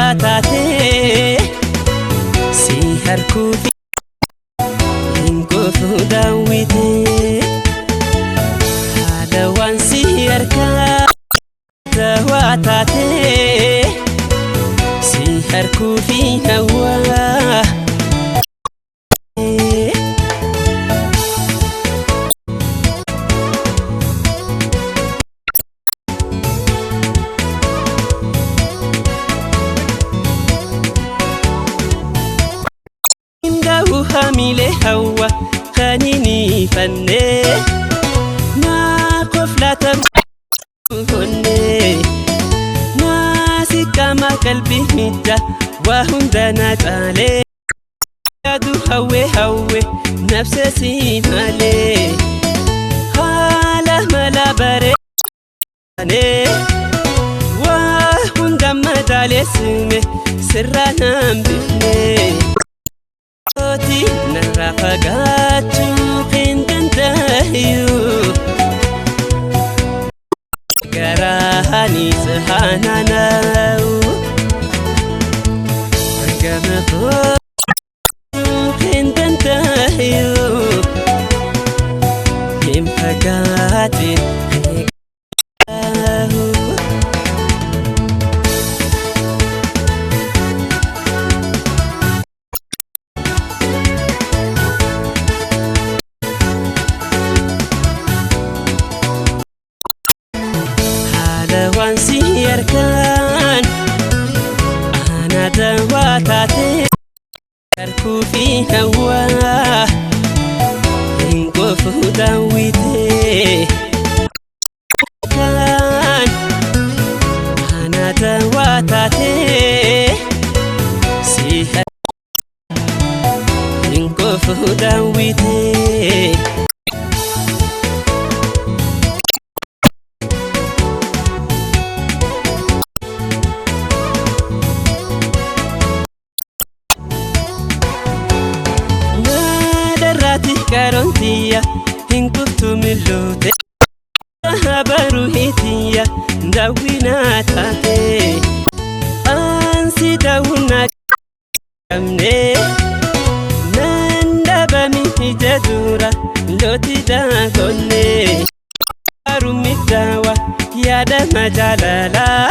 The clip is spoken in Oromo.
dawaa taatee si harkuuf hin goofu daawwitee haala waan si harkaa dawaa taatee si harkuuf hin hawwaa. Gahu hamilee hawwa kan hin ifanne naa koflaata honne naa siqama qalbii midda waa hunda na caalee yaadu hawwe hawwe nafse si malee haala mala bareedane waa hunda madaaleessine sirraa naan bifne. Narraa fagaachuu hin danda'u. Garaanis haanaana'u. Gama koo hin danda'u. Hin fagaatin eegahu. Haala waan si harkaan ana dawaa taatee harkuu fi hawwaa hin goofu daawwitee kan ana dawaa taatee si hin goofu daawwitee. Nadarraati qaroontiya hin kuftu miloote baruu hitiya daawwinaa taate ansi daawwinaa qabne nan dhabami ija dura looti daagonne harummi daawa yaada majaalalaa.